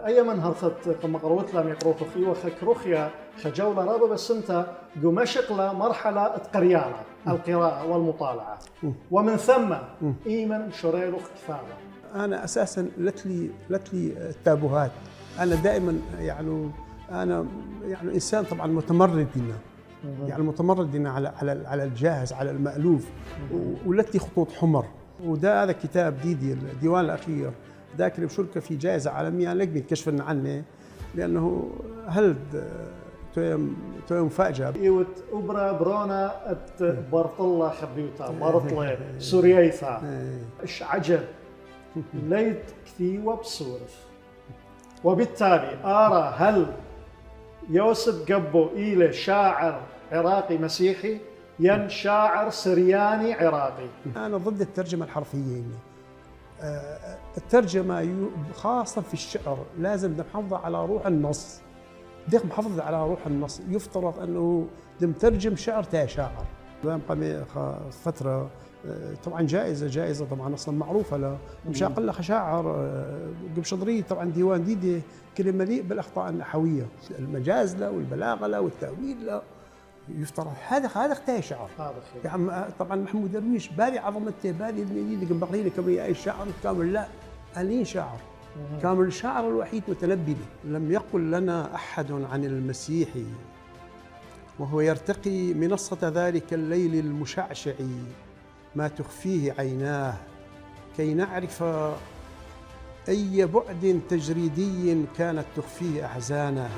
أي من هرثت قروت لم يقروخ في وخكروخيا خجولة رابا بس أنت قمشق لمرحلة قريانة القراءة والمطالعة ومن ثم إيمن شريلوخ كثابة. أنا أساساً لتلي التابوهات. أنا دائماً أنا إنسان طبعاً متمرد متمرد على الجاهز على المألوف ولتلي خطوط حمر. وده هذا كتاب ديدي الديوان الأخير ذاك اللي بشركة في جائزة عالمية لقني كشفنا عنه لأنه تويم مفاجأة. إيوت أبرا برونا برطلة خبيوتا برطلة سوريايثا إيش عجب ليت كثيوة بصورف. وبالتالي أرى هل يوسف قبو إلى شاعر عراقي مسيحي ين شاعر سرياني عراقي. أنا ضد الترجمة الحرفية. الترجمة خاصة في الشعر لازم نحافظ على روح النص. ديك محافظ على روح النص. يفترض أنه ترجم شعر تا شاعر. فترة طبعا جائزة طبعا اصلا معروفه له مش اقل شاعر قبشضري طبعا ديوان ديدي كلمه مليء بالاخطاء النحويه المجاز له والبلاغه له والتاويل له. يفترض هذا اختي شعر. يعني طبعا محمود درويش بالي عظمته بالي اللي قبقري لك اي شاعر كامل. لا اني شاعر كامل. الشاعر الوحيد متنبي لم يقل لنا احد عن المسيح وهو يرتقي منصه ذلك الليل المشعشع ما تخفيه عيناه كي نعرف أي بعد تجريدي كانت تخفيه أحزانه.